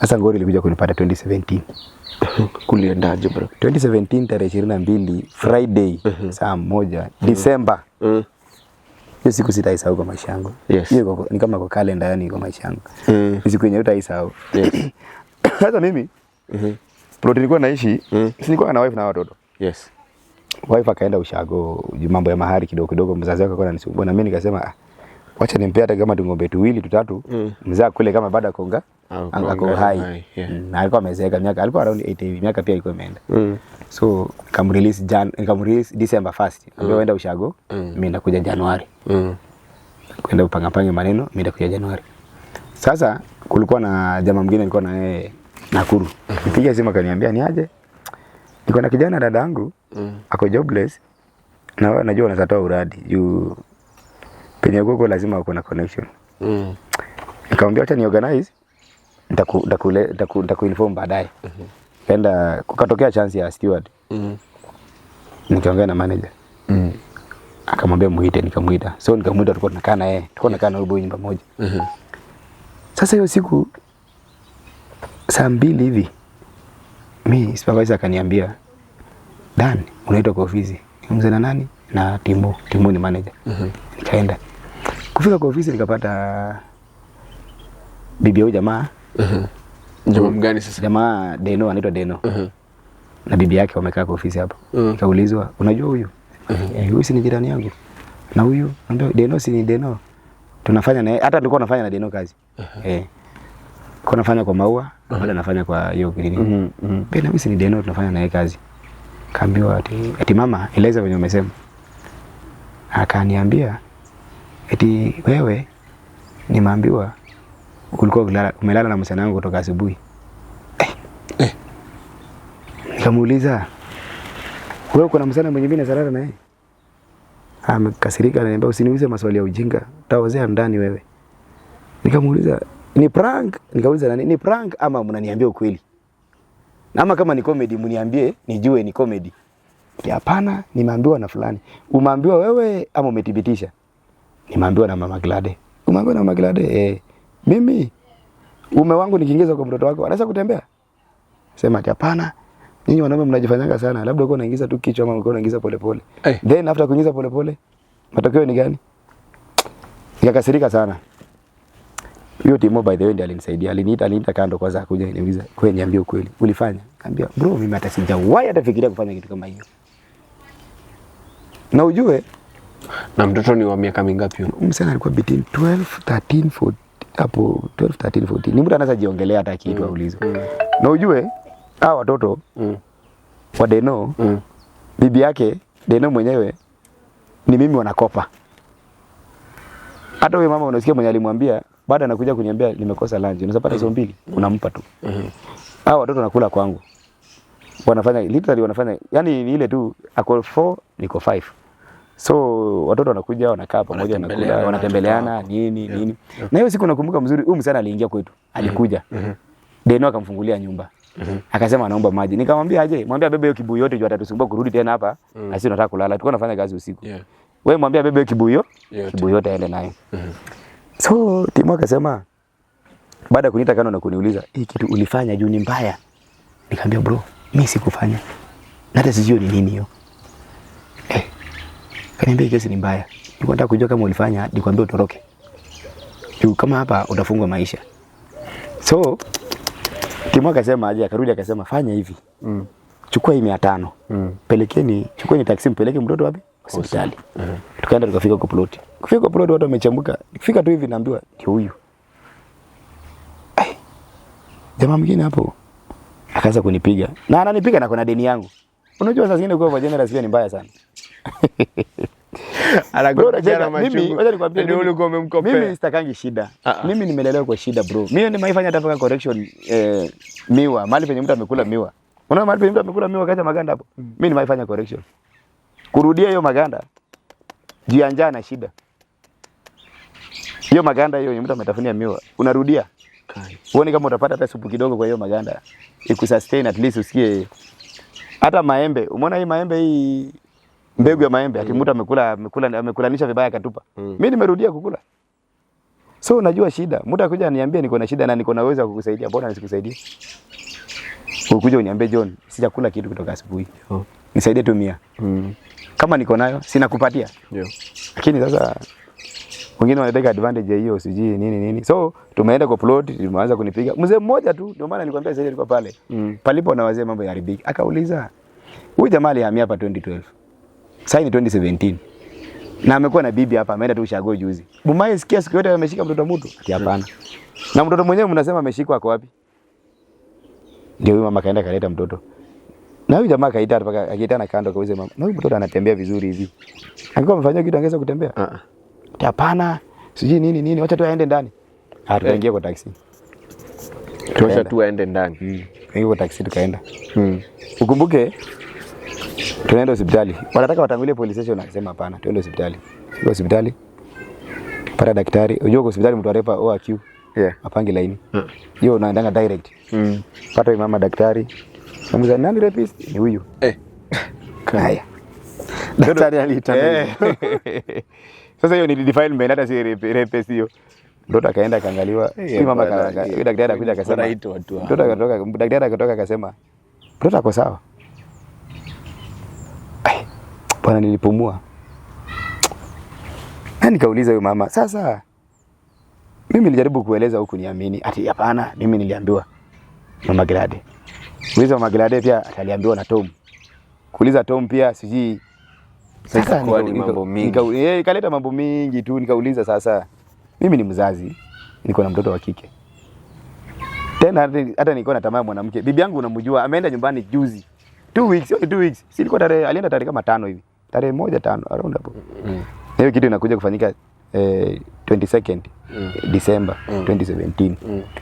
Sasa ngori ilikuja kunipata 2017. Kuliendaje, bro? 2017 tarehe 22, Friday, saa 1, December. Hiyo siku sitaisahau kwa maisha yangu. Hiyo ni kama kwa kalenda, yani kwa maisha yangu. Ni siku yenye utaisahau. Sasa mimi plot nilikuwa naishi, si nilikuwa na wife na watoto. Wife akaenda ushago, mambo ya mahari kidogo kidogo, mzazi wake alikuwa ananisumbua na mimi nikasema, "Ah, wacha nimpe hata kama tung'ombe tuwili tutatu, mzee kule kama bado akonga Ako ako hai." hai, yeah. Na alikuwa amezeeka miaka, alikuwa around 80 hivi, miaka pia ilikuwa imeenda. So nikamrelease Jan, nikamrelease December 1st. Nikamwambia, "Wenda ushago, mimi nakuja Januari." Kwenda upanga pange maneno, mimi nakuja Januari. Sasa kulikuwa na jamaa mwingine nilikuwa na yeye Nakuru. Nipiga simu akaniambia, "Ni aje? Niko na kijana dadangu ako jobless na wewe najua unaweza toa uradi juu penye uko lazima uko na connection." Nikamwambia, "Acha ni organize, nitaku inform baadaye." Kaenda kukatokea chance ya steward. Nikaongea na manager. Akamwambia muite, nikamuita. So nikamuita, tulikuwa tunakaa na yeye. Tulikuwa tunakaa na huyo boy nyumba moja. Sasa hiyo siku saa 2 hivi mi supervisor akaniambia, "Dan, unaitwa kwa ofisi." Nikamwambia, "Na nani?" "Na Timbo." Timbo ni manager. Nikaenda. Kufika kwa ofisi nikapata bibi ya huyu jamaa. Jamaa mgani sasa? Jamaa Deno, anaitwa Deno. Na bibi yake wamekaa kwa ofisi hapo. Nikaulizwa, "Unajua huyu?" "Eh, huyu si ni jirani yangu." "Na huyu?" Ambia, "Deno si ni Deno. Tunafanya na hata tulikuwa tunafanya na Deno kazi." Eh. Kwa nafanya kwa maua, bado nafanya kwa hiyo nini. "Bena, mimi si ni Deno, tunafanya naye kazi." Kaambiwa ati, "Mama, eleza venye umesema." Akaniambia eti, "Wewe, nimeambiwa ulikuwa umelala na msichana wangu kutoka asubuhi." Eh. Eh. Nikamuuliza, "Wewe kuna msichana mwenye mimi naweza lala naye?" Amekasirika, ananiambia, "Usiniulize maswali ya ujinga, utaozea ndani wewe." Nikamuuliza, "Ni prank?" Nikauliza, "Nani, ni prank ama mnaniambia ukweli? Ama kama ni comedy mniambie nijue ni comedy." "Ati hapana, nimeambiwa na fulani." "Umeambiwa wewe ama umethibitisha?" "Nimeambiwa na mama Glade." "Umeambiwa na mama Glade?" "Eh." "Mimi ume wangu nikiingiza kwa mtoto wako anaweza kutembea?" Sema ati, "Hapana. Nyinyi wanaume mnajifanyanga sana. Labda uko unaingiza tu kichwa ama uko unaingiza polepole." Eh. Then after kuingiza polepole, matokeo ni gani? Nikakasirika sana. Hiyo Timo, by the way, ndiye alinisaidia. Aliniita kando kwanza, akuja niuliza, "Kweli niambie ukweli. Ulifanya?" Niambia, "Bro, mimi hata sijawahi hata fikiria kufanya kitu kama hiyo." Na ujue Na mtoto ni wa miaka mingapi huyo? Msichana alikuwa between 12, 13, 14 hapo, 12, 13, 14. Ni mtu anaweza jiongelea hata kitu aulizwe. Na ujue hawa watoto wa Deno, bibi yake Deno mwenyewe ni mimi wanakopa. Hata huyo mama unasikia mwenye alimwambia, baada anakuja kuniambia, "Nimekosa lunch, unaweza pata hizo mbili?" Unampa tu. Hao watoto wanakula kwangu. Wanafanya, literally wanafanya, yani ni ile tu ako 4, niko 5. So watoto wanakuja, wanakaa pamoja, Wanatembeleana wanakula, na wanatembeleana, watoto. Nini nini. Na hiyo siku nakumbuka mzuri, huyu msichana aliingia kwetu, alikuja. Deno akamfungulia nyumba. Akasema anaomba maji. Nikamwambia aje, mwambie abebe hiyo kibuyu yote juu atatusumbua kurudi tena hapa. Na sisi tunataka kulala. Tulikuwa tunafanya kazi usiku. Wewe mwambie abebe hiyo kibuyu Yote. kibuyu yote aende nayo. So Timo akasema baada ya kuniita kando na kuniuliza, "Hii kitu ulifanya juu ni mbaya." Nikamwambia, "Bro, mimi sikufanya. Na hata sijui ni nini hiyo." Eh. Kaniambia, "Hii kesi ni mbaya. Nilikuwa nataka kujua kama ulifanya, nikwambie utoroke. Juu kama hapa utafungwa maisha." So Timo akasema aje, akarudi akasema, "Fanya hivi. Chukua hii 500. Pelekeni, chukueni taksi mpeleke mtoto wapi? Hospitali." Tukaenda tukafika kwa plot. Kufika kwa plot watu wamechambuka. Nikifika tu hivi naambiwa ndio huyu. Eh. Jamaa mwingine hapo akaanza kunipiga. Na ananipiga na kuna deni yangu. Unajua saa zingine kwa generous pia ni mbaya sana. Bro, unacheka. Mimi wacha nikwambie, Ndio ulikuwa umemkopea. mimi sitakangi shida. Ah, ah. Mimi nimelelewa kwa shida, bro. Mimi nimeifanya hata mpaka correction, miwa, mahali penye mtu amekula miwa. Unaona mahali penye mtu amekula miwa kacha maganda hapo. Mimi nimeifanya correction. Kurudia hiyo maganda juu ya njaa na shida. Hiyo maganda hiyo yenye mtu ametafunia miwa, unarudia. Kai. Uone kama utapata hata supu kidogo kwa hiyo maganda. Ikusustain at least usikie hata maembe. Umeona hii maembe, hii mbegu ya maembe, ati mtu amekula amekulanisha vibaya akatupa. Mimi nimerudia kukula. So unajua shida, mtu akuja aniambie niko na shida na niko na uwezo wa kukusaidia, mbona nisikusaidie? Ukuja uniambie, "John, sijakula kitu kutoka asubuhi. Nisaidie tu 100." Kama niko nayo, sina kupatia. Lakini sasa wengine wanataka advantage ya hiyo, sijui nini nini. So tumeenda kwa plot, tumeanza kunipiga. Mzee mmoja tu, ndio maana nilikwambia sasa ilikuwa pale. Palipo na wazee mambo yaharibiki. Akauliza, "Huyu jamaa alihamia hapa 2012. Sasa ni 2017. Na amekuwa na bibi hapa, ameenda tu ushago juzi. Mmewahi sikia siku yote ameshika mtoto wa mtu?" Ati hapana. "Na mtoto mwenyewe mnasema ameshikwa ako wapi?" Ndio huyu mama kaenda kaleta mtoto. Na huyu jamaa kaita mpaka akiita na kando kauze mama, "Na huyu mtoto anatembea vizuri hivi. Angekuwa amefanyia kitu angeweza kutembea?" Ah. Ah. Ati hapana, sijui nini nini, wacha tu aende ndani. Ah, tukaingia kwa taxi. Tuacha tu aende ndani. Tukaingia kwa taxi tukaenda. Ukumbuke tunaenda hospitali. Wanataka watangulie police station, akasema hapana, tuende hospitali. Fika hospitali. Pata daktari. Unajua kwa hospitali mtu arepa OAQ. Apangi laini. Hiyo unaendanga direct. Pata huyu mama daktari. Namuuliza, "Nani rapist?" "Ni huyu." Haya. Daktari aliita. Eh. Sasa hiyo ni defilement, hata si rape hiyo. Mtoto akaenda akaangaliwa. Huyu mama bwana, huyu daktari akakuja akasema. Wanaitwa watu hao. Mtoto akatoka, daktari akatoka akasema, "Mtoto ako sawa." Ai, bwana nilipumua. Na nikauliza huyu mama, "Sasa mimi nilijaribu kueleza huku niamini." Ati hapana, mimi niliambiwa Mama Glade. Uliza Mama Glade pia ataliambiwa na Tom. Kuuliza Tom pia sijui. Sasa ikakuwa ni mambo mingi. Ikaleta mambo mingi tu. Nikauliza, sasa mimi ni mzazi, niko na mtoto wa kike. Tena hata nilikuwa natamani mwanamke. Bibi yangu unamjua, ameenda nyumbani juzi. 2 weeks, only 2 weeks. Si ilikuwa tarehe, alienda tarehe kama 5 hivi. Tarehe 1, 5, around hapo. Hiyo kitu inakuja kufanyika 22nd December 2017.